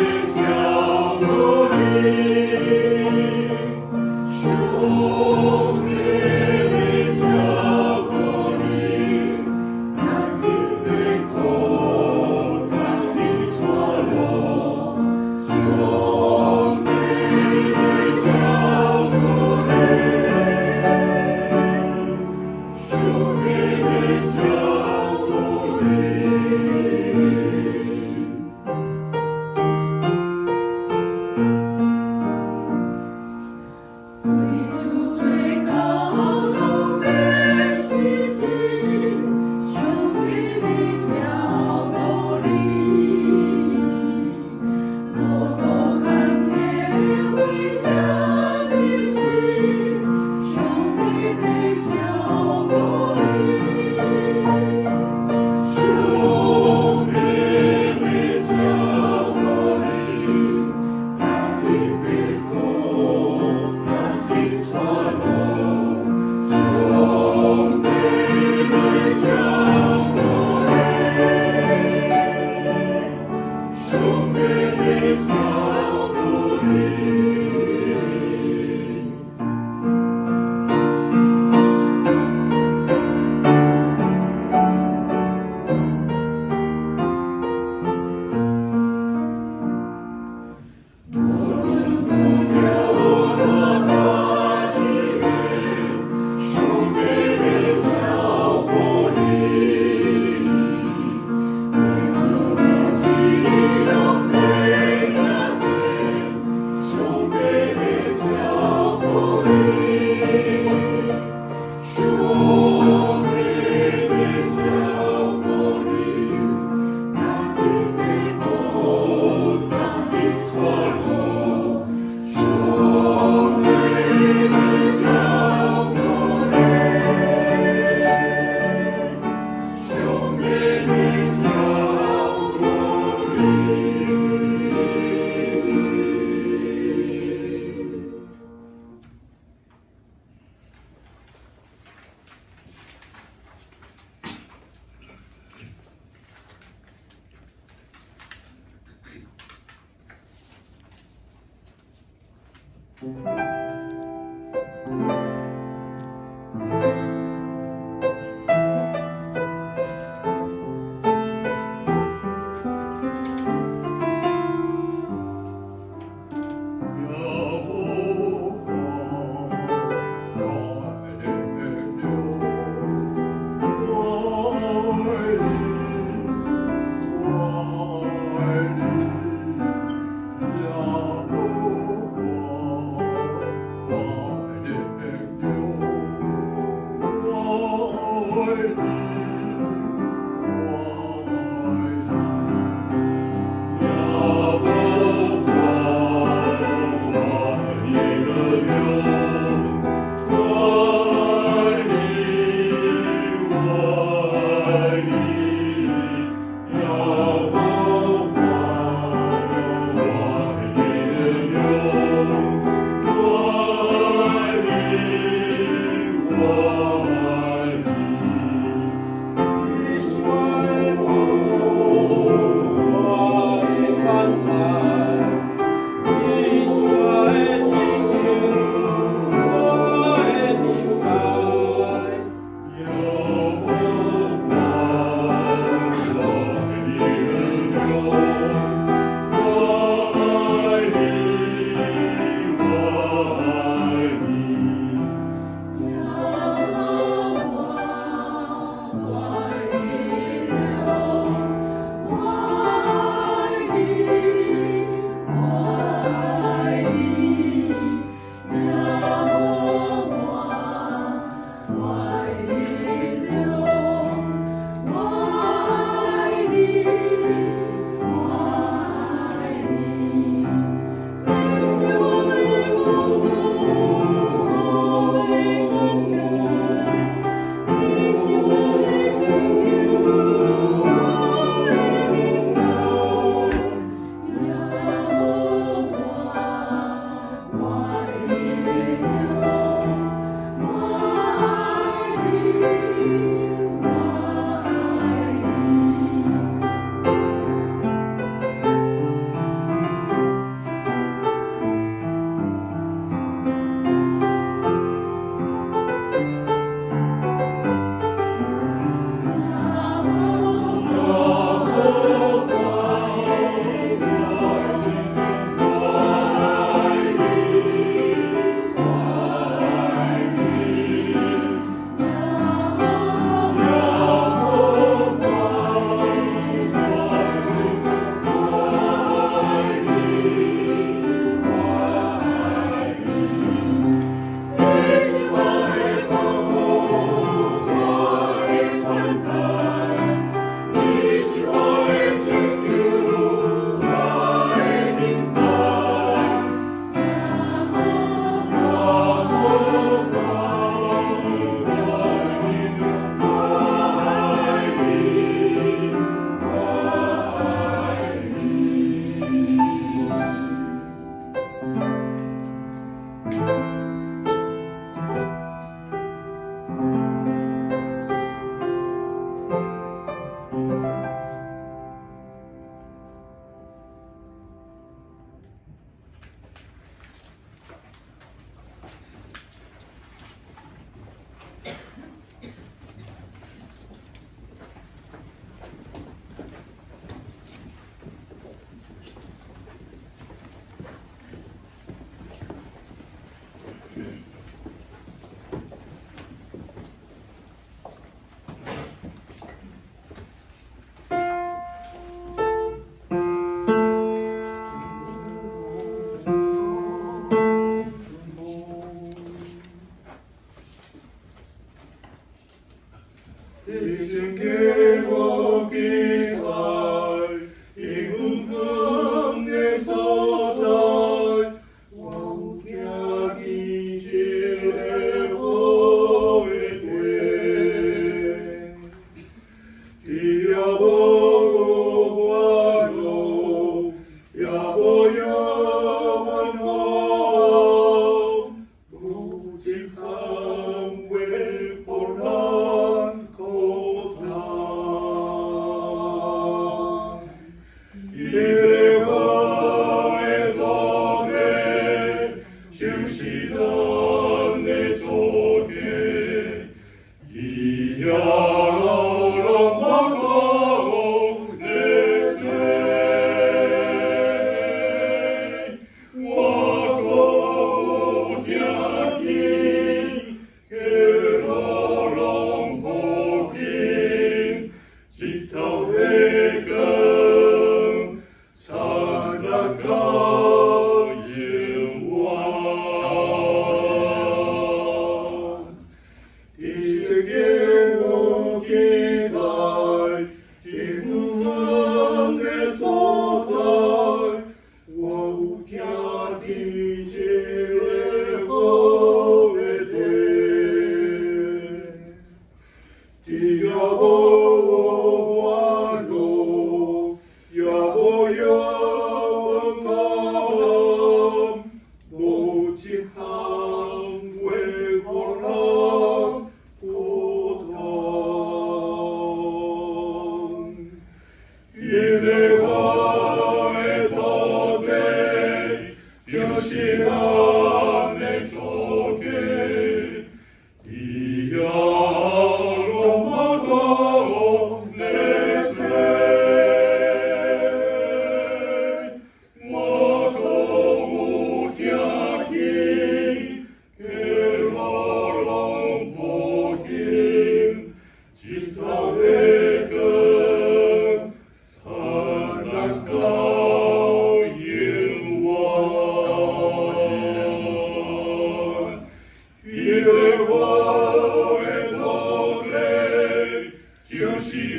的照顧你，上帝的照顧你，踏一個苦，踏一逝路，上帝的照顧你，上帝的照顧你。為主做工攏欲實際，上帝的照顧你，路途坎坷危險的時，上帝的照顧你，上帝的照顧你，踏一個苦，踏一逝路，上帝的照顧你，上帝的照顧你。無論遇著偌大試煉，上帝會照顧你。為主無志攏欲行先，上帝會照顧你。上帝會照顧你，踏一個苦，踏一逝路，上帝會照顧你，上帝會照顧你。耶和華帶領我，我愛你，我愛你，耶和華。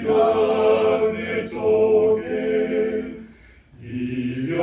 咱的祖家，伊也